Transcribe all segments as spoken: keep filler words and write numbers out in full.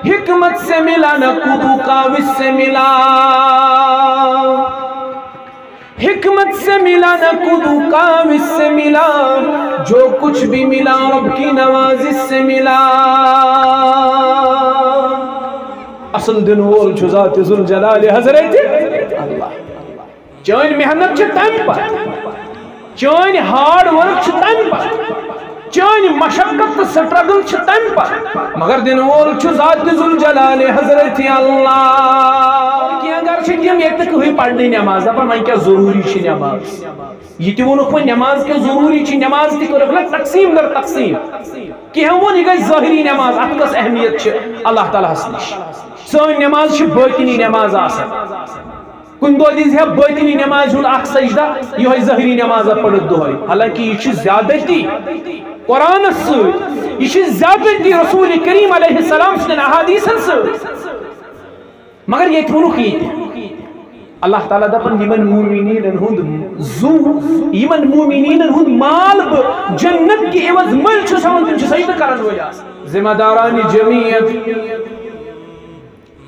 حکمت سے ملا نہ کدو کاوش سے ملا، حکمت سے ملا نہ کدو کاوش سے ملا، جو کچھ بھی ملا رب کی نوازش سے ملا۔ اصل دن وول چھُ ذات ذوالجلال حضرت اللہ۔ چٲنۍ محنت چھِ تَمہِ پتہٕ، چٲنۍ ہارڈ ورک چھِ تَمہِ پتہٕ، چٲنۍ مشقت تہٕ سٹرگل چھِ تَمہِ پتہٕ، مگر دِنہٕ وول چھُ ذات ذوالجلال حضرت اللہ۔ کینٛہہ گرٕ چھِ تِم، ییٚتہِ نہٕ کٕہٕنۍ پرنٕے نٮ۪ماز، دَپان وۄنۍ کیٛاہ ضروٗری چھِ نٮ۪ماز؟ یہِ تہِ ووٚنُکھ وۄنۍ نٮ۪ماز کیٛاہ ضروٗری چھِ، نٮ۪ماز تہِ کٔرٕکھ نہ تقسیٖم در تقسیٖم۔ کینٛہہ ووٚن یہِ گژھِ ظٲہری نٮ۪ماز، اَتھ کۄس اہمیت چھِ اللہ تعالیٰ ہَس نِش؟ سٲنۍ نٮ۪ماز چھِ باطنی نٮ۪ماز آسان۔ کُنہِ دۄہ دِژ ہے باطنی نٮ۪مازِ ہُنٛد اکھ سجدہ، یِہوٚے ظٲہری نٮ۪مازا پٔرِتھ دۄہَے۔ حالانکہ یہِ چھِ زیادتی قرآنَس سۭتۍ، یہِ چھِ زیادتی رسول کریم علیہ السلام سٕنٛدٮ۪ن احادیثن سۭتۍ۔ مگر ییٚتہِ ووٚنُکھ یہِ تہِ، اللہ تعالیٰ دَپان، یِمن مومنیٖنن ہُنٛد زُو، یِمن مومنیٖنن ہُنٛد مال بہٕ جنت کہِ عوض مٔلۍ چھُس ہٮ۪وان، تِم چھِ سجدٕ کرن وٲلۍ آسان۔ ذمہ داران جمعیت،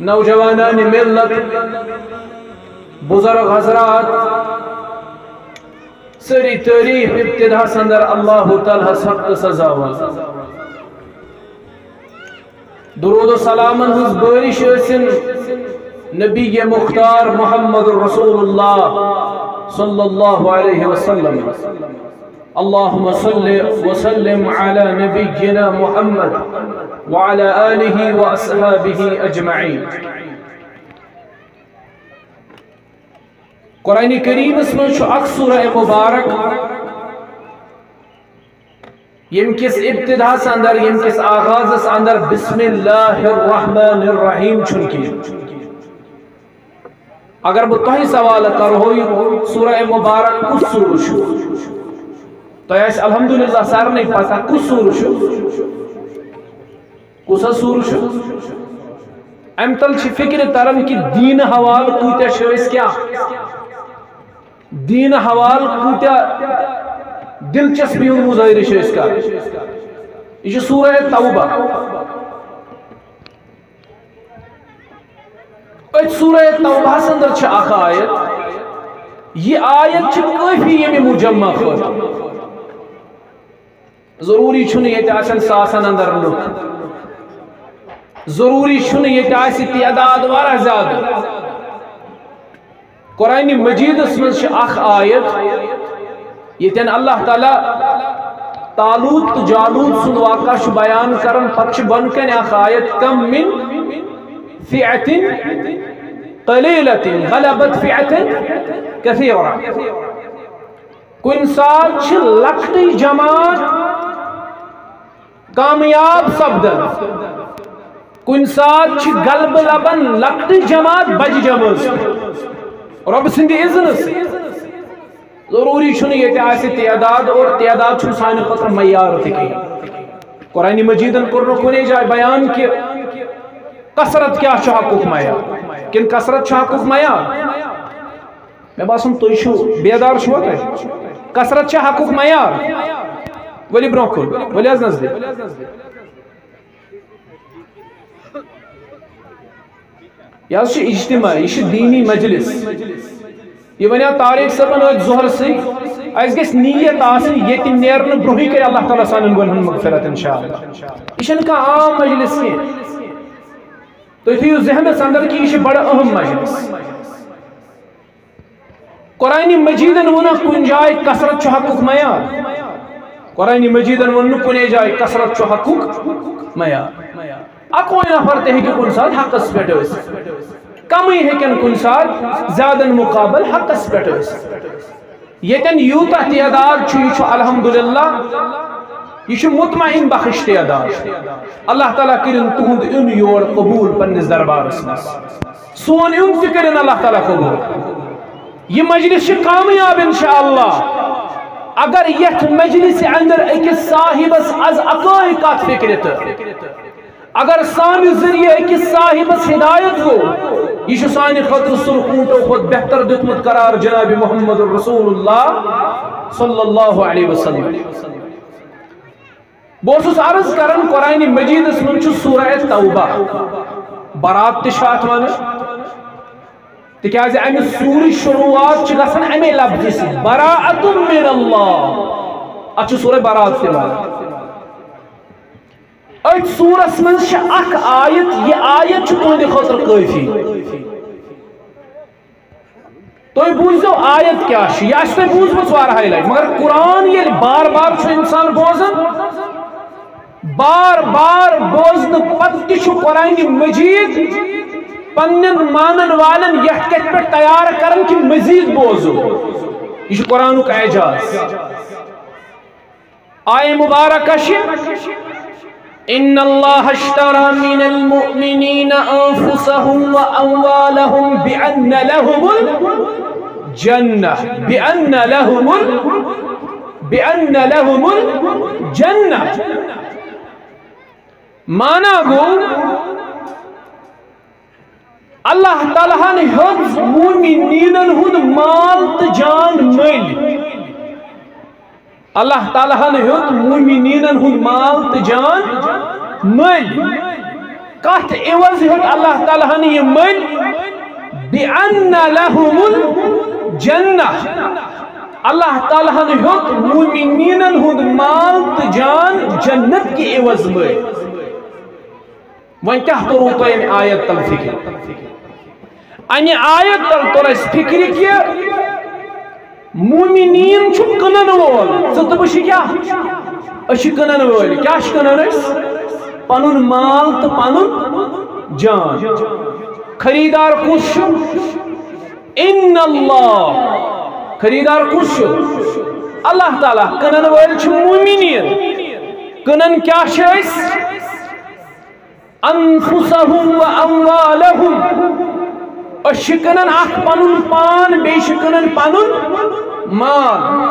نوجوانان ملت، بزرگ حضرات، سٲری تعریف ابتداہس اندر اللہ تعالیٰ ہس حق تہٕ سزاوار۔ درود و سلامن ہٕنٛز بٲرِش ٲسِن نبی مختار محمد رسول اللہ صلی اللہ علیہ وسلم۔ اللهم صل وسلم على نبينا محمد وعلى آله وأصحابه أجمعين۔ قرآن کریمس منٛز چھُ اکھ سورہ مبارک، ییٚمہِ کِس ابتداہس اندر، ییٚمہِ کِس آغازس اندر بسم اللہ الرحمن الرحیم چھُنہٕ کینٛہہ۔ اگر بہٕ تۄہہِ سوال کرہو، یہِ سورہ مبارک کُس سورہ چھُ؟ تۄہہِ آسہِ الحمدللہ سارنٕے پتہ کُس سورہ چھُ۔ کُس حظ سورہ چھُ؟ امہِ تل چھِ فکرِ تران کہِ دیٖنہٕ حوالہٕ کۭتیاہ چھِ أسۍ کیٛاہ؟ دیٖنہٕ حوالہٕ کۭتیاہ دلچسپی ہُنٛد مظٲہرٕ چھِ أسۍ کران۔ یہِ چھُ سورہ توبہ۔ أتھۍ سورہ توبہس اندر چھِ اکھ آیت۔ یہِ آیت چھِ کٲفی ییٚمہِ مجمع خٲطرٕ۔ ضروٗری چھُنہٕ ییٚتہِ آسن ساسن اندر لُکھ۔ ضروٗری چھُنہٕ ییٚتہِ آسہِ تعداد واریاہ زیادٕ۔ قرآن مجیدس منٛز چھِ اکھ آیت، ییٚتٮ۪ن اللہ تعالیٰ طالوت تہٕ جالوت سُنٛد واقعہ چھُ بیان کران، پتہٕ چھِ بۄنہٕ کنہِ اکھ آیت، "کم من فئة قلیلة غلبت فئة کثیرة"۔ کُنہِ ساتہٕ چھِ لۄکٹٕے جماعت کامیاب سپدان۔ کُنہِ ساتہٕ چھِ غلبہٕ لبان لۄکٹٕے جماعت بجہِ جمٲژ۔ رۄبہٕ سٕنٛدِ اذنہٕ سۭتۍ۔ ضروٗری چھُنہٕ ییٚتہِ آسہِ تعداد، اور تعداد چھُنہٕ سانہِ خٲطرٕ معیار تہِ کینٛہہ۔ قرآن مجیدن کوٚر نہٕ کُنے جایہِ بیان کہِ کثرت کیٛاہ چھُ حقُک معیار، کِنہٕ کثرت چھُ حقُک معیار؟ مےٚ باسان، تُہۍ چھِو، بیدار چھِوا تُہۍ؟ کثرت چھا حقُک معیار؟ ؤلِو برٛونٛہہ کُن، ؤلِو حظ نزدیٖک۔ یہِ حظ چھُ اجتماع، یہِ چھُ دیٖنی مجلس۔ یہِ وَنیٛاو طارق صٲبن أتھۍ ظہرسٕے، اَسہِ گژھِ نیت آسٕنۍ، ییٚتہِ نیرنہٕ برٛونٛہٕے کَرِ اللہ تعالیٰ سانٮ۪ن گۄنہَن مغفرت، انشاءاللہ۔ یہِ چھَنہٕ کانٛہہ عام مجلس کینٛہہ۔ تُہۍ تھٲیِو ذہنس اندر کہِ یہِ چھِ بڑٕ اہم مجلس۔ قرآن مجیدن ووٚنا کُنہِ جایہِ کثرت چھُ حقُک معیار؟ قرآن مجیدن ووٚن نہٕ کُنے جایہِ کثرت چھُ حقُک معیار۔ اکوے نفر تہِ ہیٚکہِ کُنہِ ساتہٕ حقس پٮ۪ٹھ ٲسِتھ، کمٕے ہیٚکن کُنہِ ساتہٕ زیادن مقابل حقس پٮ۪ٹھ ٲسِتھ۔ ییٚتٮ۪ن یوٗتاہ تعداد چھُ، یہِ چھُ الحمدللہ، یہِ چھُ مطمئن بخش تعداد۔ اللہ تعالیٰ کٔرِن تُہُنٛد یُن یور قبوٗل پننِس دربارس منٛز۔ سون یُن تہِ کٔرِن اللہ تعالیٰ قبوٗل۔ یہِ مجلس چھِ کامیاب انشاءاللہ۔ اگر یتھ مجلس اندر أکِس صاحبس از اکٲے کتھ فکرِ تہٕ اگر سانہِ ذٔریعہٕ أکِس صاحبس ہدایت گوٚو، یہِ چھُ سانہِ خٲطرٕ سرخ اوٗنٹو کھۄتہٕ بہتر دیُتمُت قرار جناب محمد رسول اللہ صلی اللہ علیہ وسلم۔ بہٕ اوسُس عرض کران، قرآن مجیدس منٛز چھُ سورہ توبہ، برات تہِ چھِ اتھ ونان، تِکیازِ امہِ سورٕچ شروعات چھِ گژھان امے لفظٕ سۭتۍ، براءۃ من اللہ۔ اتھ چھُ سورہ برات تہِ ونان۔ أتھۍ سورس منٛز چھِ اکھ آیت، یہِ آیت چھُ تُہنٛدِ خٲطرٕ کٲفی۔ تُہۍ بوٗزِو آیت کیٛاہ چھِ، یہِ آسہِ تۄہہِ بوٗزمٕژ واریاہہِ لٹہِ، مگر قرآن ییٚلہِ بار بار چھُ انسان بوزان، بار بار بوزنہٕ پتہٕ تہِ چھُ قرآنِ مجید پننٮ۪ن مانن والٮ۪ن یتھ کتھِ پٮ۪ٹھ تیار کران کہِ مزید بوزو۔ یہِ چھُ قرآنُک اعجاز۔ آیہِ مبارکہ چھِ، ان اللہ اشترى من المؤمنین انفسهم واموالهم بان لهم الجنہ، بان لهم ال-، بان لهم الجنہ۔ مانا گوٚو، اللہ تعالیٰ ہن ہیوٚت مومنینن ہُنٛد مال تہٕ جان مٔلۍ۔ اللہ تعالیٰ ہن ہیوٚت مومنینن ہُنٛد مال تہٕ جان مٔلۍ۔ کتھ عوض ہیوٚت اللہ تعالیٰ ہن یہِ مٔلۍ؟ بِأَنَّ لَهُمُ الْجَنَّةَ۔ اللہ تعالیٰ ہن ہیوٚت مومنینن ہُنٛد مال تہٕ جان جنت کہِ عوض مٔلۍ۔ وۄنۍ کیٛاہ توٚروٕ تۄہہِ اَمہِ آیت تل فِکرِ؟ اَمہِ آیت تل توٚر اَسہِ فِکرِ کہِ مومنیٖن چھُ کٕنن وول۔ ژٕ تہٕ بہٕ چھِ کیٛاہ؟ أسۍ چھِ کٕنن وٲلۍ۔ کیٛاہ چھِ کٕنان أسۍ؟ پنُن مال تہٕ پنُن جان۔ خریٖدار کُس چھُ؟ ان اللہ۔ خریٖدار کُس چھُ؟ اللہ تعالیٰ۔ کٕنن وٲلۍ چھِ مومنیٖن۔ کٕنان کیٛاہ چھِ أسۍ؟ انفسهم و اموالهم۔ أسۍ چھِ کٕنان اکھ پنُن پان، بیٚیہِ چھِ کٕنان پنُن مال۔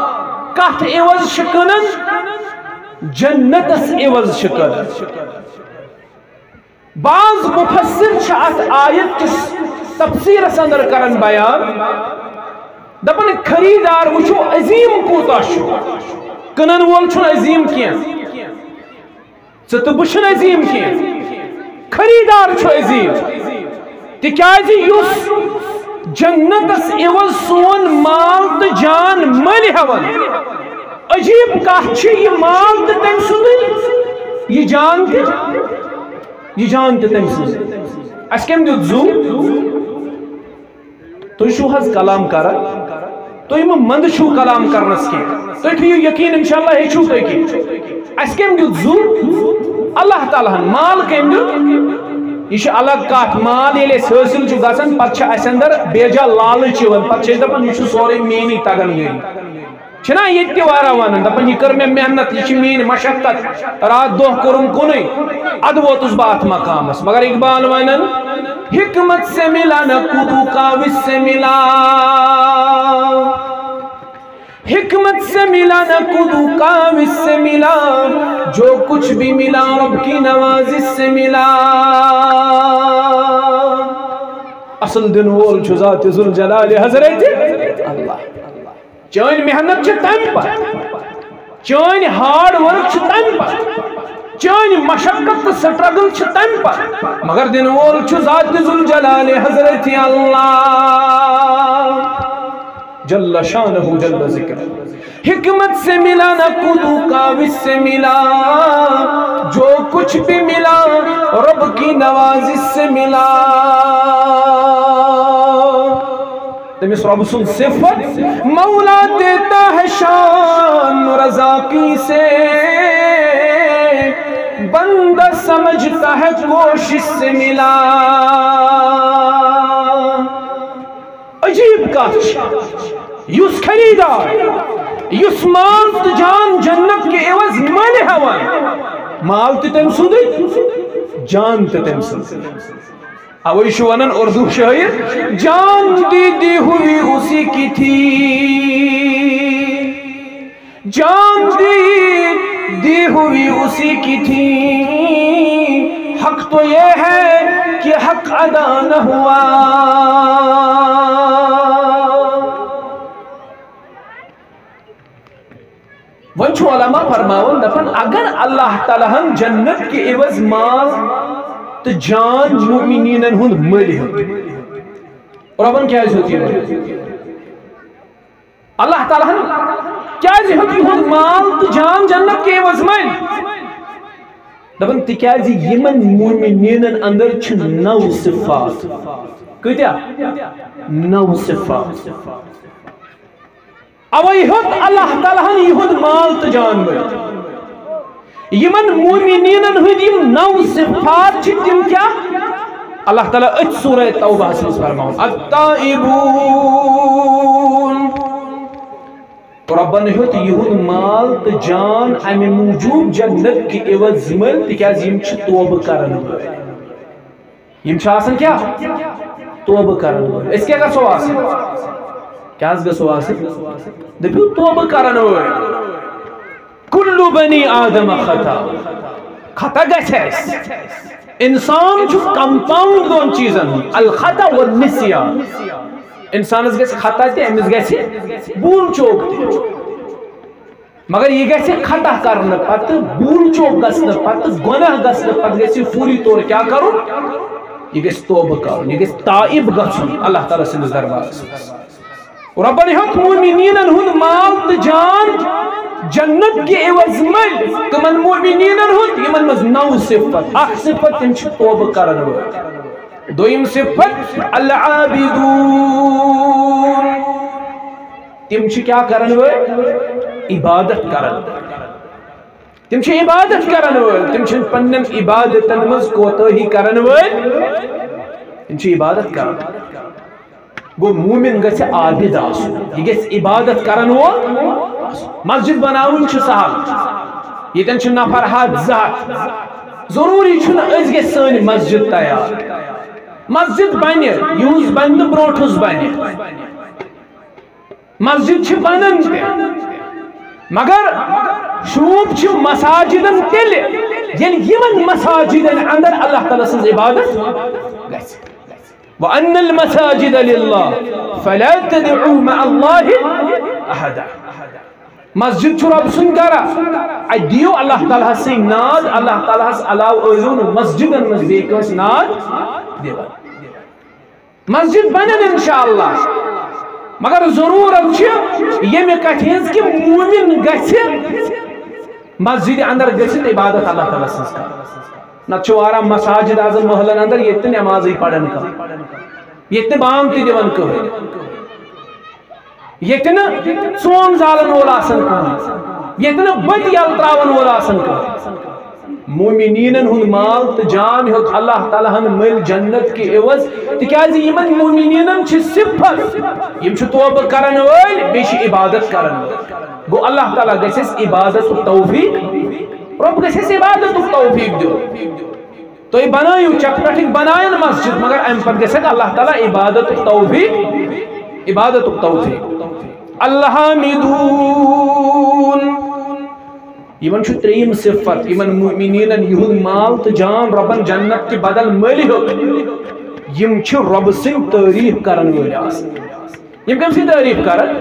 کتھ عوض چھِ کٕنان؟ جنتس عوض چھِ کٕنان۔ بعض مفسر چھِ اتھ آیت کِس تفسیرس اندر کران بیان، دپان خریدار وٕچھو عظیم کوٗتاہ چھُ، کٕنن وول چھُنہٕ عظیم کینٛہہ۔ ژٕ تہٕ بہٕ چھِنہٕ عظیم کینٛہہ، خریٖدار چھُ عظیم۔ تِکیٛازِ یُس جنتس عوض سون مال تہٕ جان مٔلۍ ہٮ۪وان، عجیٖب کتھ چھِ، یہِ مال تہٕ تٔمۍ سُنٛدُے، یہِ جان تہِ، یہِ جان تہِ تٔمۍ سٕنٛز۔ اَسہِ کٔمۍ دیُت زُو؟ تُہۍ چھِو حظ کلام کران؟ تُہۍ مہٕ منٛدٕ چھِو کلام کرنس کینٛہہ۔ تُہۍ تھٲیِو یقین، انشاءاللہ ہیٚچھِو تُہۍ کینٛہہ۔ اَسہِ کٔمۍ دیُت زُو؟ اللہ تعالیٰ ہن۔ مال کٔمۍ دیُت؟ یہِ چھِ الگ کتھ۔ مال ییٚلہِ اَسہِ حٲصِل چھُ گژھان، پتہٕ چھِ اَسہِ اندر بے جا لالٕچ یِوان۔ پتہٕ چھِ أسۍ دپان، یہِ چھُ سورُے میٛٲنی تگن یٲری۔ چھِنہ ییٚتہِ تہِ واریاہ ونان، دپان، یہِ کٔر مےٚ محنت، یہِ چھِ میٛٲنۍ مشقت، راتھ دۄہ کوٚرُم کُنُے، ادٕ ووتُس بہٕ اتھ مقامس۔ مگر اقبال ونان، حکمت سے ملا نہ کدو کاوش سے ملا، حکمت سے ملا نہ کدو کاوش سے ملا، جو کچھ بھی ملا رب کی نوازش سے ملا۔ اصل دِنہٕ وول چھُ ذات ذوالجلال حضرت اللہ۔ چٲنۍ محنت چھِ تَمہِ پتہٕ، چٲنۍ ہارڈ ورک چھِ تَمہِ پتہٕ، چٲنۍ مشقت تہٕ سٹرگل چھِ تَمہِ پتہٕ، مگر دِنہٕ وول چھُ ذات ذوالجلال حضرت اللہ جل شانہ جل ذکر۔ حکمت سے ملا نہ کدو کاوش سے ملا، جو کچھ بھی ملا رب کی نوازش سے ملا۔ تٔمِس رۄبہٕ سُنٛد صفت، مولا دیتا ہے شان رضا کی سے، بندہ سمجھتا ہے کوشش سے ملا۔ عجیب کتھ چھِ، یُس خریدار، یُس مال تہٕ جان جنت کے عوض مٔلۍ ہٮ۪وان، مال تہِ تٔمۍ سُنٛدُے، جان تہِ تٔمۍ سُنٛد۔ اوے چھُ ونان اردو شٲعر، جان دی دی ہوئی اسی کی تھی، جان دی دی ہوئی اسی کی تھی، حق تو یہ ہے کہ حق ادا نہ ہوا۔ وۄنۍ چھُ علماء فرماوان، دپان، اگر اللہ تعالیٰ ہن جنت کہِ عوض مال تہٕ جان مؤمنیٖنن ہُنٛد مٔلۍ ہیوٚت۔ رۄبن کیٛازِ ہیوٚت یہِ مٔلۍ؟ اللہ تعالیٰ ہن کیٛازِ ہیوٚت یِہُنٛد مال تہٕ جان جنت کہِ عوض مٔلۍ؟ دَپان، تِکیٛازِ یِمن مؤمنیٖنن اندر چھِ نَو صفات۔ کۭتیٛاہ؟ نَو صفات۔ اوے ہیوٚت اللہ تعالیٰ ہن یِہُنٛد مال تہٕ جان مٔلۍ۔ یِمن مؤمنیٖنن ہٕنٛدۍ یِم نَو صفات چھِ، تِم کیٛاہ؟ اللہ تعالیٰ أتھۍ سورہ توبہس منٛز فرماوان، التائبون۔ رۄبن ہیوٚت یِہُنٛد مال تہٕ جان امہِ موٗجوٗب جنت کہِ عوض مٔلۍ، تِکیٛازِ یِم چھِ توبہٕ کرن وٲلۍ۔ یِم چھِ آسان کیٛاہ؟ توبہٕ کرن وٲلۍ۔ أسۍ کیٛاہ گژھو آسٕنۍ؟ کیٛاہ حظ گژھو آسٕنۍ؟ دٔپِو، توبہٕ کرن وٲلۍ۔ کل بنی آدم خطا۔ خطا گژھِ اَسہِ۔ انسان چھُ compound دۄن چیٖزن ہُنٛد، الخطا والنسیان۔ انسانس گژھِ خطا تہِ، أمِس گژھِ بھول چوک تہِ۔ مگر یہِ گژھِ خطا کرنہٕ پتہٕ، بھول چوک گژھنہٕ پتہٕ، گۄناہ گژھنہٕ پتہٕ گژھِ یہِ فوری طور کیٛاہ کرُن؟ یہِ گژھِ توبہٕ کرُن، یہِ گژھِ تائب گژھُن اللہ تعالیٰ سٕنٛدِس دربارس منٛز۔ رۄبن ہیوٚت مومنیٖنن ہُنٛد مال تہٕ جان جنت کہِ عوض مٔلۍ۔ کٕمن مومنیٖنن ہُنٛد؟ یِمن منٛز نَو صفت۔ اکھ صفت، تِم چھِ توبہٕ کرن وٲلۍ۔ دوٚیِم صفت، العابدون۔ تِم چھِ کیٛاہ کرن وٲلۍ؟ عبادت کرن وٲلۍ۔ تِم چھِ عبادت کرن وٲلۍ، تِم چھِنہٕ پننٮ۪ن عبادتن منٛز کوتٲہی کرن وٲلۍ، تِم چھِ عبادت کران۔ گوٚو، مومن گژھِ عابد آسُن، یہِ گژھِ عبادت کرن وول۔ مسجد بناوٕنۍ چھِ سہل، ییٚتٮ۪ن چھِ نفر ہتھ، زٕ ہتھ، ضروٗری چھُنہٕ أسۍ گژھِ سٲنۍ مسجد تیار۔ مسجد بنہِ، یِہُس بنہِ نہٕ، برونٹھس بنہِ۔ مسجد چھِ بنان تہِ، مگر شوٗب چھِ مساجدن تیٚلہِ، ییٚلہِ یِمن مساجدن اندر اللہ تعالیٰ سٕنٛز عبادت گژھِ۔ وَأَنَّ الْمَسَاجِدَ لِلَّهِ فَلَا تَدْعُوا مَعَ اللَّهِ أَحَدًا۔ مسجد چھُ رۄب سُنٛد گرا، اتہِ دِیِو اللہ تعالیٰ ہس سٕے ناد، اللہ تعالیٰ ہس علاوٕ ٲسۍزیو نہٕ مسجدن منٛز بیٚیہِ کٲنٛسہِ ناد دِوان۔ مسجد بنن انشاءاللہ، مگر ضرورت چھِ ییٚمہِ کتھِ ہٕنٛز کہِ مومن گژھِ مسجد اندر گٔژھِتھ عبادت اللہ تعالیٰ سٕنٛز کرٕنۍ۔ نتہٕ چھُ واریاہ مساجد آسان محلن اندر، ییٚتہِ نہٕ نمازٕے پران کانٛہہ، ییٚتہِ نہٕ بانگ تہِ دِوان کٕہٕنۍ، ییٚتہِ نہٕ ژون زالن وول آسان کٕہٕنۍ، ییٚتہِ نہٕ بٔتۍ یلہٕ تراون وول آسان کٕہٕنۍ۔ مومنیٖنن ہُنٛد مال تہٕ جان ہیوٚت اللہ تعالیٰ ہن مٔلۍ جنت کہِ عوض، تِکیٛازِ یِمن مومنیٖنن چھِ صفت، یِم چھِ توبہٕ کرن وٲلۍ، بیٚیہِ چھِ عبادت کرن وٲلۍ۔ گوٚو، اللہ تعالیٰ گژھِ اَسہِ عبادتُک توفیق، رۄب گژھِ اَسہِ عبادتُک توفیق دیُن۔ تُہۍ بنٲیِو، چکہٕ پٮ۪ٹھٕکۍ بناون مسجد، مگر اَمہِ پتہٕ گژھِ اَسہِ اللہ تعالیٰ عبادتُک توفیق، عبادتُک توفیق۔ الحامدون۔ یِمن چھُ ترٛیٚیِم صفت، یِمن مؤمنیٖنن یِہُنٛد مال تہٕ جان رۄبن جنت کہِ بدل مٔلۍ ہیوٚت۔ یِم چھِ رۄبہٕ سٕنٛدۍ تعریٖف کرن وٲلۍ آسان۔ یِم کٔمۍ سٕنٛدۍ تعریٖف کرن؟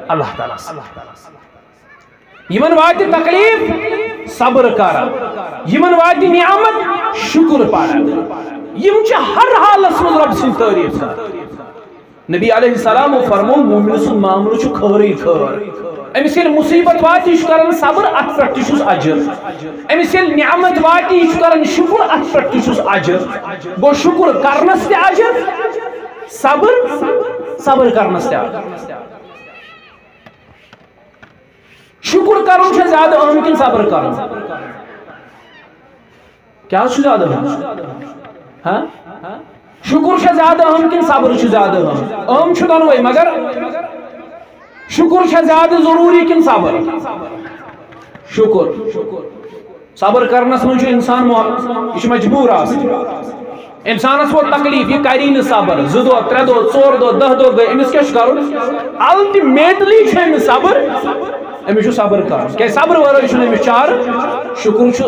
اللہ تعالیٰ سٕنٛدۍ۔ یِمن واتہِ تکلیٖف، صبر کرن۔ یِمن واتہِ نعمت، شُکر پرن۔ یِم چھِ ہر حالس منٛز رۄبہٕ سٕنٛدۍ تعریٖف کران۔ نبی علیہ السلام فرموو، مومن سُنٛد معاملہٕ چھُ خٲرٕے خٲر۔ أمِس ییٚلہِ مُصیبت واتہِ، یہِ چھُ کران صبر، اَتھ پٮ۪ٹھ تہِ چھُس اجر۔ أمِس ییٚلہِ نعمت واتہِ، یہِ چھُ کران شُکر، اَتھ پٮ۪ٹھ تہِ چھُس اجر۔ گوٚو، شُکر کرنس تہِ اجر، صبر، صبر کرنس تہِ اجر۔ شُکر کرُن چھا زیادٕ اہم کِنہٕ صبر کرُن؟ کیٛاہ حظ چھُ زیادٕ اہم؟ ہاں؟ شُکر چھا زیادٕ اہم کِنہٕ صبر چھُ زیادٕ اہم؟ اہم چھُ دۄنوَے، مگر شُکر چھا زیادٕ ضروٗری کِنہٕ صبر؟ شُکر۔ صبر کرنس منٛز چھُ انسان مو-، یہِ چھُ مجبوٗر آسان۔ انسانس ووت تکلیٖف، یہِ کری نہٕ صبر، زٕ دۄہ، ترٛےٚ دۄہ، ژور دۄہ، دَہ دۄہ گٔے، أمِس کیٛاہ چھُ کرُن؟ Ultimately چھُ أمِس صبر، أمِس چھُ صبر کرُن، کیٛازِ صبر ورٲے چھُنہٕ أمِس چارٕ۔ شُکر چھُ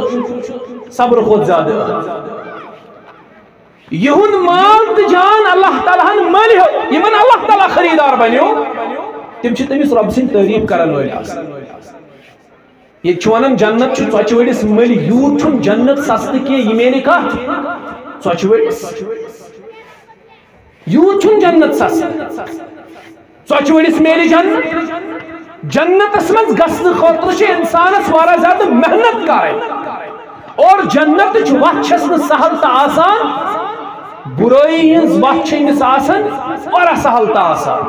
صبر کھۄتہٕ زیادٕ اہم۔ یِہُنٛد مال تہٕ جان اللہ تعالیٰ ہن مٔلۍ ہیوٚت، یِمن اللہ تعالیٰ خریٖدار بنیو، تِم چھِ تٔمِس رۄبہٕ سٕنٛدۍ تعریٖف کرن وٲلۍ آسان۔ ییٚتہِ چھُ ونان، جنت چھُ ژۄچہِ وٲلِس مٔلۍ، یوٗت چھُنہٕ جنت سستہٕ کینٛہہ، یہِ میلہِ کتھ؟ ژۄچہِ ؤڑِس۔ یوٗت چھُنہٕ جنت سَستہٕ۔ ژۄچہِ ؤڑِس میلہِ جنت۔ جنتس منٛز گژھنہٕ خٲطرٕ چھِ اِنسانس واریاہ زیادٕ محنت کرٕنۍ۔ اور جنتٕچ وَتھ چھَس نہٕ سہل تہٕ آسان۔ بُرٲیی ہٕنٛز وَتھ چھِ أمِس آسان واریاہ سہل تہٕ آسان۔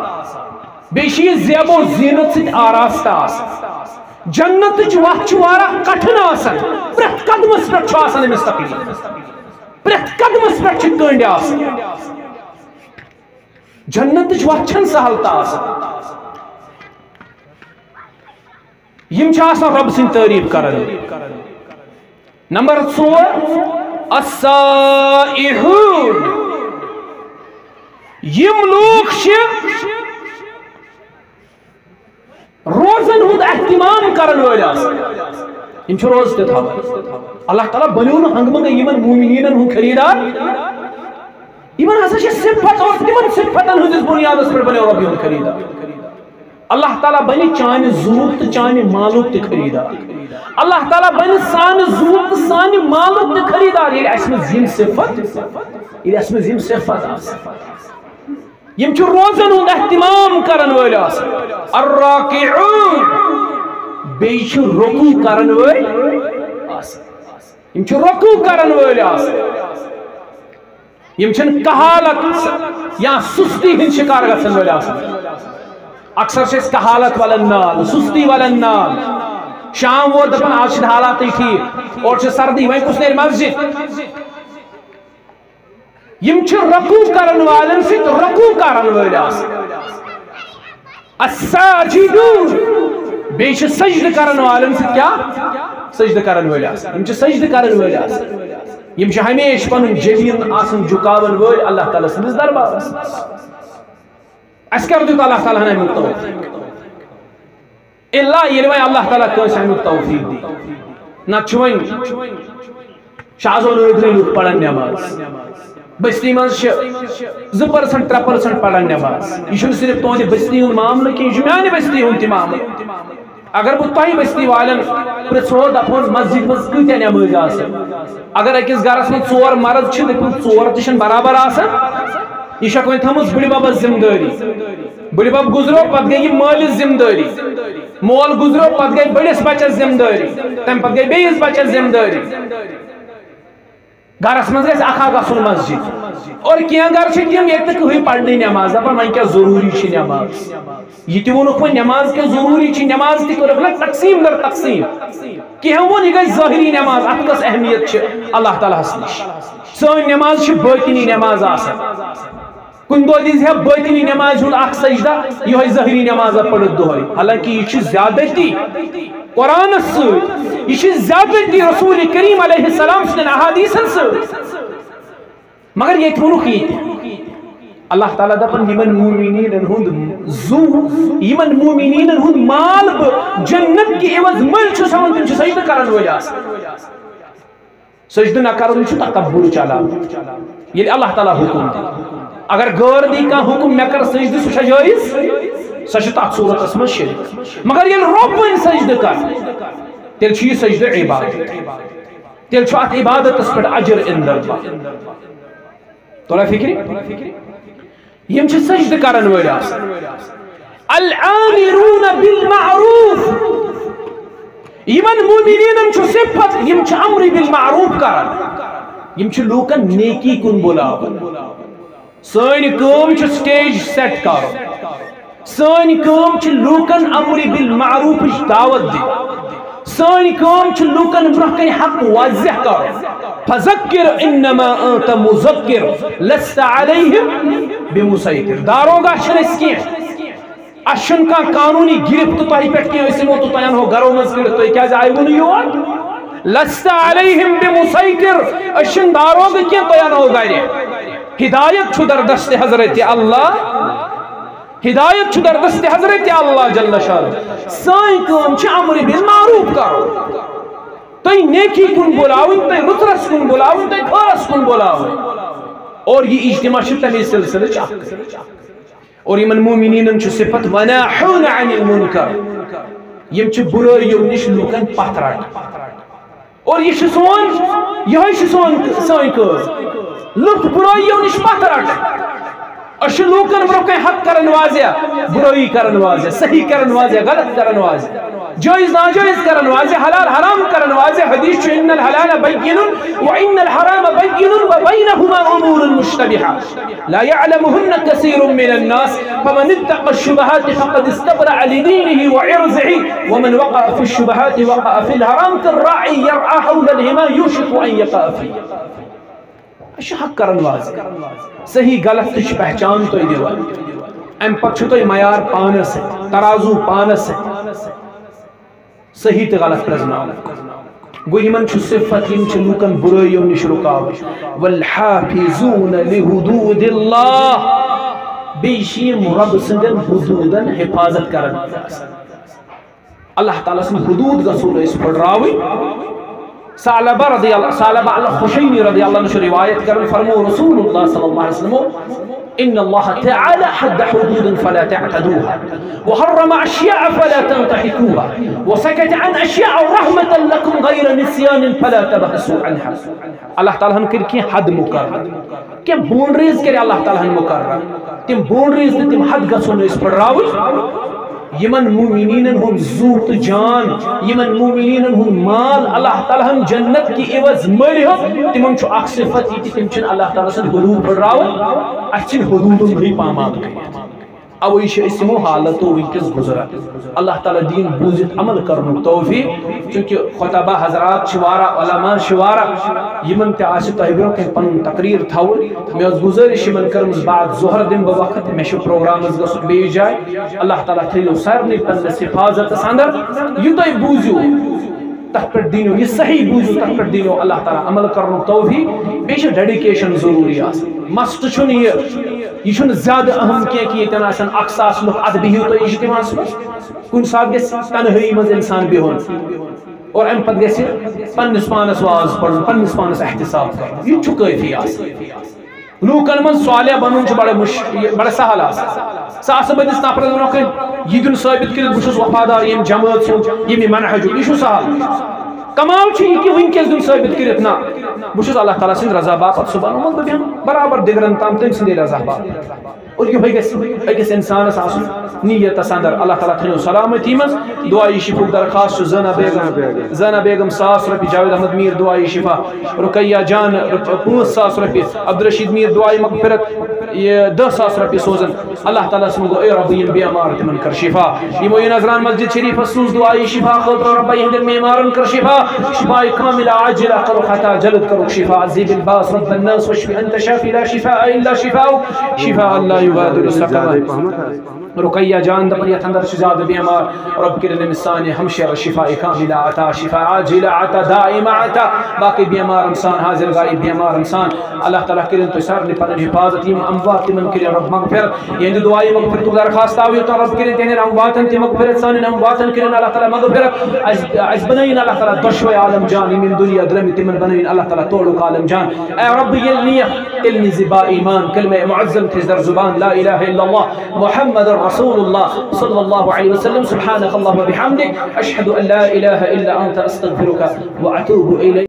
بیٚیہِ چھِ یہِ زیب و زیٖنت سۭتۍ آراستہٕ آسان۔ جنتٕچ وَتھ چھِ واریاہ کٹھن آسان۔ پرٛٮ۪تھ قدمس پٮ۪ٹھ چھُ آسان أمِس تکلیٖف۔ پرٛٮ۪تھ قدمس پٮ۪ٹھ چھِ کٔنٛڈۍ آسان۔ جنتٕچ وَتھ چھَنہٕ سہل تہٕ آسان۔ یِم چھِ آسان رۄب سٕنٛدۍ تعریٖف کران۔ نمبر ژور، السائحون۔ یِم لوٗکھ چھِ روزن ہُنٛد اہتمام کرن وٲلۍ آسان۔ یِم چھِ روزٕ تہِ تھاوان۔ اللہ تعالیٰ بنیو نہٕ ہنٛگہٕ منٛگہٕ یِمن مومنیٖنن ہُنٛد خریٖدار۔ یِمن ہسا چھِ صفت اور تِمن صفتن ہٕنٛدِس بُنیادس پٮ۪ٹھ بنیو رۄب یِہُنٛد خریٖدار۔ اللہ تعالیٰ بنہِ چانہِ زُوُک تہٕ چانہِ مالُک تہِ خریٖدار۔ اللہ تعالیٰ بنہِ سانہِ زُوُک تہٕ سانہِ مالُک تہِ خریٖدار، ییٚلہِ اَسہِ منٛز یِم صفت، ییٚلہِ اَسہِ منٛز یِم صفت آسن۔ یِم چھِ روزن ہُنٛد اہتمام کرن وٲلۍ آسان۔ الراکعون، بیٚیہِ چھِ رکوع کرن وٲلۍ آسان۔ یِم چھِ رکوع کرن وٲلۍ آسان۔ یِم چھِنہٕ کہالت یا سُستی ہٕنٛدۍ شکار گژھن وٲلۍ آسان۔ اکثر چھِ أسۍ کہالت والان نال، سُستی والان نال۔ شام ووت، دپان آز چھِنہٕ حالاتٕے ٹھیٖک، اورٕ چھِ سردی، وۄنۍ کُس نیرِ مسجد؟ یِم چھِ رکوع کرن والٮ۪ن سۭتۍ رکوع کرن وٲلۍ آسان۔ الساجدون، بیٚیہِ چھِ سجدٕ کرن والٮ۪ن سۭتۍ کیٛاہ؟ سجدٕ کرن وٲلۍ آسان۔ یِم چھِ سجدٕ کرن وٲلۍ آسان۔ یِم چھِ ہمیشہِ پنُن جبین آسان جُکاون وٲلۍ اللہ تعالیٰ سٕنٛدِس دربارس منٛز۔ اَسہِ کر دیُت اللہ تعالیٰ ہن اَمیُک توفیٖق؟ الا ییٚلہِ وۄنۍ اللہ تعالیٰ کٲنٛسہِ اَمیُک توفیٖق دی، نتہٕ چھُ وۄنۍ شاہ زون ٲدری لُکھ پران نٮ۪ماز۔ بستی منٛز چھِ زٕ پرسنٹ، ترٛےٚ پرسنٹ پران نٮ۪ماز۔ یہِ چھُنہٕ صرف تُہنٛدِ بستی ہُنٛد معاملہٕ کینٛہہ، یہِ چھُ میانہِ بستی ہُنٛد تہِ معاملہٕ۔ اگر بہٕ تۄہہِ بستی والٮ۪ن پرژھو، دپہون مسجد منٛز کۭتیاہ نٮ۪مٲزۍ آسن؟ اگر أکِس گرس منٛز ژور مرد چھِ، دٔپِو ژور تہِ چھِنہٕ برابر آسان۔ یہِ چھکھ وۄنۍ تھٲمٕژ بٕڈِ ببس ذمہٕ دٲری۔ بٕڈِ بب گُزریو، پتہٕ گٔے یہِ مٲلِس ذمہٕ دٲری۔ مول گُزریو، پتہٕ گٔے بٔڑِس بچس ذمہٕ دٲری، تمہِ پتہٕ گٔے بیٚیِس بچس ذمہٕ دٲری۔ گرس منٛز گژھِ اکھ اکھ گژھُن مسجد۔ اور کینٛہہ گرٕ چھِ تِم، ییٚتہِ نہٕ کٕہٕنۍ پرنٕے نٮ۪ماز، دپان وۄنۍ کیٛاہ ضروٗری چھِ نٮ۪ماز؟ یہِ تہِ ووٚنُکھ وۄنۍ نٮ۪ماز کیٛاہ ضروٗری چھِ، نٮ۪ماز تہِ کٔرٕکھ نہ تقسیٖم در تقسیٖم۔ کینٛہہ ووٚن یہِ گژھِ ظٲہری نٮ۪ماز، اتھ کۄس اہمیت چھِ اللہ تعالیٰ ہس نِش؟ سٲنۍ نٮ۪ماز چھِ بٲطنی نٮ۪ماز آسان۔ کُنہِ دۄہ دِژ ہے بٲطنی نٮ۪مازِ ہُنٛد اکھ سجدہ، یِہوٚے ظٲہری نٮ۪مازا پٔرِتھ دۄہَے۔ حالانکہ یہِ چھِ زیادتی قرآنس سۭتۍ، یہِ چھِ زیادتی رسول کریم علیہ السلام سٕنٛدٮ۪ن احادیثن سۭتۍ۔ مگر ییٚتہِ ووٚنُکھ یہِ تہِ، اللہ تعالیٰ دپان یِمن مومنیٖنن ہُنٛد زُو، یِمن مومنیٖنن ہُنٛد مال بہٕ جنت کہِ عوض مٔلۍ چھُس ہٮ۪وان، تِم چھِ سجدٕ کرن وٲلۍ آسان۔ سجدٕ نہ کرُن چھُ تکبر چلاوُن۔ ییٚلہِ اللہ تعالیٰ حکم دی، اگر غٲر دی کانٛہہ حکم، مےٚ کر سجدٕ، سُہ چھا جٲیز؟ سۄ چھِ تتھ صورتس منٛز شرک۔ مگر ییٚلہِ رۄب ونہِ سجدٕ کر، تیٚلہِ چھُ یہِ سجدٕ عبادت۔ تیٚلہِ چھُ اتھ عبادتس پٮ۪ٹھ اجر عند اللہ۔ توٚرا فکرِ؟ یِم چھِ سجدٕ کرن وٲلۍ آسان۔ الآمرون بالمعروف۔ یِمن مومنیٖنن چھُ صفت، یِم چھِ امر بالمعروف کران۔ یِم چھِ لوٗکن نیکی کُن بُلاوان۔ سٲنۍ کٲم چھِ سٹیج سیٹ کرُن۔ سٲنۍ کٲم چھِ لوٗکن امر بالمعروفٕچ دعوت دِنۍ۔ سٲنۍ کٲم چھِ لوٗکن برٛونٛہہ کنہِ حق واضح کرُن۔ فذکر انما انت مذکر لست علیہم بمسیطر۔ داروغہ چھِنہٕ أسۍ کینٛہہ۔ اَسہِ چھُنہٕ کانٛہہ قانوٗنی گرفت تۄہہِ پٮ۪ٹھ کینٛہہ، أسۍ یِمو تہٕ تۄہہِ اَنہو گرو منٛز کٔڑِتھ، تُہۍ کیٛازِ آیوٕ نہٕ یور؟ لست علیہم بمسیطر، أسۍ چھِنہٕ داروغہٕ کینٛہہ، تُہۍ اَنہو گرِ۔ ہدایت چھُ در دست حضرت اللہ۔ ہدایت چھُ در دست حضرت اللہ جل شانہ۔ سٲنۍ کٲم چھِ امر بالمعروف کرُن، تُہۍ نیکی کُن بُلاوٕنۍ، تُہۍ رٕژرس کُن بُلاوٕنۍ، تُہۍ خٲرس کُن بُلاوٕنۍ۔ اور یہِ اجتماع چھُ تَمے سلسلٕچ اکھ۔ اور یِمن مومنیٖنن چھُ صفت وناہون عن المنکر، یِم چھِ بُرٲیو نِش لوٗکن پتھ رٹان۔ اور یہِ چھُ سون، یِہوٚے چھُ سون، سٲنۍ کٲم۔ لُکھ برٲییو نِش پتھ رٹھ۔ أسۍ چھِ لوٗکن برٛونٛہہ کنہِ حق کران واضح، برٲیی کران واضح، صحیح کران واضح، غلط کران واضح، جٲیز ناجٲیز کران واضح، حلال حرام کران واضح۔ حدیث چھُ، "ان الحلال بین وان الحرام بین وبینہما امور مشتبہات لا یعلمہن کثیر من الناس فمن اتقى الشبہات فقد استبرأ لدینہ وعرضہ ومن وقع فی الشبہات وقع فی الحرام کالراعی یرعی حول الحمى یوشک ان یقع فیہ۔" أسۍ چھِ حق کران واضح۔ صحیح غلط تہِ چھِ پہچان تُہۍ دِوان۔ اَمہِ پتہٕ چھُ تۄہہِ معیار پانس سۭتۍ، ترازو پانس سۭتۍ۔ صحیح تہٕ غلط پرزناوُن۔ گوٚو یِمن چھُ صفت، یِم چھِ لوٗکن بُرٲیِو نِش رُکاوان۔ والحافظون لحدود اللہ۔ بیٚیہِ چھِ یِم رۄب سٕنٛدٮ۪ن حدوٗدن حفاظت کران۔ اللہ تعالیٰ سٕنٛدۍ حدوٗد گژھو نہٕ أسۍ پھٕٹراوٕنۍ۔ ثعلبہ رضی اللہ، ثعلبہ الخشنی رضی اللہ عنہ چھُ روایت کران، فرمو رسول اللہ صلی اللہ علیہ وسلم، "ان اللہ تعالیٰ حد حدودا فلا تعتدوها، وحرم اشیاء فلا تنتهكوها، وسكت عن اشیاء رحمة لكم غیر نسیان فلا تبحثوا عنها۔" اللہ تعالیٰ ہن کٔرۍ کینٛہہ حد مقرر، کینٛہہ باؤنڈریز کٔرۍ اللہ تعالیٰ ہن مقرر۔ تِم باؤنڈریز تہٕ تِم حد گژھو نہٕ أسۍ پھٕٹراوٕنۍ۔ یِمن مومنیٖنن ہُنٛد زُو تہٕ جان، یِمن مومنیٖنن ہُنٛد مال اللہ تعالیٰ ہن جنت کہِ عوض مٔلۍ ہن، تِمن چھُ اکھ صفت یہِ کہِ تِم چھِنہٕ اللہ تعالیٰ سٕنٛدۍ حدوٗد پھٕٹراوان، اَسہِ چھِنہٕ حدوٗدن ہٕنٛدۍ پامال کٔرِتھ۔ اوے چھِ أسۍ یِمو حالتو وٕنکیٚس گُزران۔ اللہ تعالیٰ دِیِن بوٗزِتھ عمل کرنُک توفیٖق، چونکہ خطبہ حضرات چھِ واریاہ، علماء چھِ واریاہ، یِمن تہِ آسہِ تۄہہِ برونٛہہ کنہِ پنُن تقریر تھاوُن۔ مےٚ ٲس گُزٲرِش یِمن کٔرمٕژ، بعد ظہر دِمہٕ بہٕ وقت، مےٚ چھُ پروگرامس گژھُن بیٚیِس جایہِ۔ اللہ تعالیٰ تھٲیِو سارنٕے پننِس حفاظتس اندر۔ یہِ تۄہہِ بوٗزِو، تتھ پٮ۪ٹھ دیٖنو، یہِ صحیح بوٗزِو، تتھ پٮ۪ٹھ دیٖنو اللہ تعالیٰ عمل کرنُک توفیٖق۔ بیٚیہِ چھِ ڈیڈیکیشن ضروٗری آسان۔ مسٹ چھُنہٕ یہِ، یہِ چھُنہٕ زیادٕ اہم کینٛہہ کہِ ییٚتٮ۪ن آسن اکھ ساس لُکھ، اتھ بِہِو تُہۍ اجتماعس منٛز۔ کُنہِ ساتہٕ گژھِ تنہٲیی منٛز انسان بِہُن۔ اور امہِ پتہٕ گژھِ پننِس پانس واز پرُن، پننِس پانس احتساب کرُن۔ یہِ تہِ چھُ کٲفی آسان۔ لوٗکن منٛز صالح بنُن چھُ بڑٕ مُش-، یہِ بڑٕ سہل آسان۔ ساسہٕ بٔدِس نفرس برونٛہہ کنہِ یہِ دیُن ثٲبت کٔرِتھ، بہٕ چھُس وفادار ییٚمہِ جمٲژ ہُنٛد، ییٚمہِ منہجُک، یہِ چھُ سہل۔ کمال چھُ یہِ کہِ وٕنکیٚس دیُن ثٲبت کٔرِتھ، نہ، بہٕ چھُس اللہ تعالیٰ سٕنٛدِ رضا باپتھ، سُہ بنومُت بہٕ بیٚہمہٕ برابر دِگرن تام تٔمۍ سٕنٛدے رضا باپتھ۔ اور یِہوٚے گژھِ أکِس اِنسانَس آسُن نیتَس اندر۔ اللہ تعالیٰ تھٲیِو سلامتی منٛز۔ دُعایہِ شفاہُک درخواست چھُ زینب بیگم، زینب بیگم ساس رۄپیہِ، جاوید احمد میٖر دُعایہِ شفا، رقیہ جان رۄپ-، پانٛژھ ساس رۄپیہِ، عبدالرشید میٖر دُعایہِ مغفرت، یہِ دَہ ساس رۄپیہِ سوزان۔ اللہ تعالیٰ سٕنٛز گوٚو، اے رۄب، یِم بیمار تِمن کر شفا۔ یِمو یہِ نذران مسجد شریفس سوٗز دُعایہِ شفا خٲطرٕ، رۄبا یِہنٛدٮ۪ن بیمارن کر شفا، شفایہِ کاملہ عاجلہ کرُکھ عطا، جلد کرُکھ شفا، ذیب الباس رب الناس واشف انت شافی لا شفاء الا شفاؤک، شفاء لا یغادر سقما۔ رقیہ جان دپان یتھ اندر چھِ زیادٕ بیمار، رۄب کٔرِن أمِس سانہِ ہمشیرس شفایہِ کاملہ عطا، شفا عاجلہ عطا، دائمہ عطا، باقی بیمارن سان، حاضر غائب بیمارن سان، اللہ تعالیٰ کٔرِن تُہۍ سارنٕے پنٕنۍ حفاظت، یِم اموات تِمن کٔرِن رۄب مغفرت، یِہنٛدِ دُعایہِ مغفرتُک درخواست آو یوٚتام، رۄب کٔرِن تِہنٛدٮ۪ن امواتن تہِ مغفرت، سانٮ۪ن امواتن کٔرِن اللہ تعالیٰ مغفرت، اَسہِ، اَسہِ بنٲیِن اللہ تعالیٰ دۄشوے عالم جان، یِم یِم دُنیا درٛٲمٕتۍ تِمن بنٲیِن اللہ تعالیٰ تورُک عالم جان۔ اے رۄب، ییٚلہِ نِیَکھ تیٚلہِ نِزِ با ایمان، کلمہ معظم تھٲیِس در زبان، لا الہ الا اللہ محمد رسول اللہ صلی اللہ علیہ وسلم، سبحانک اللہم و بحمدک، اشہد ان لا الہ الا انت، استغفرک و اتوب الیک۔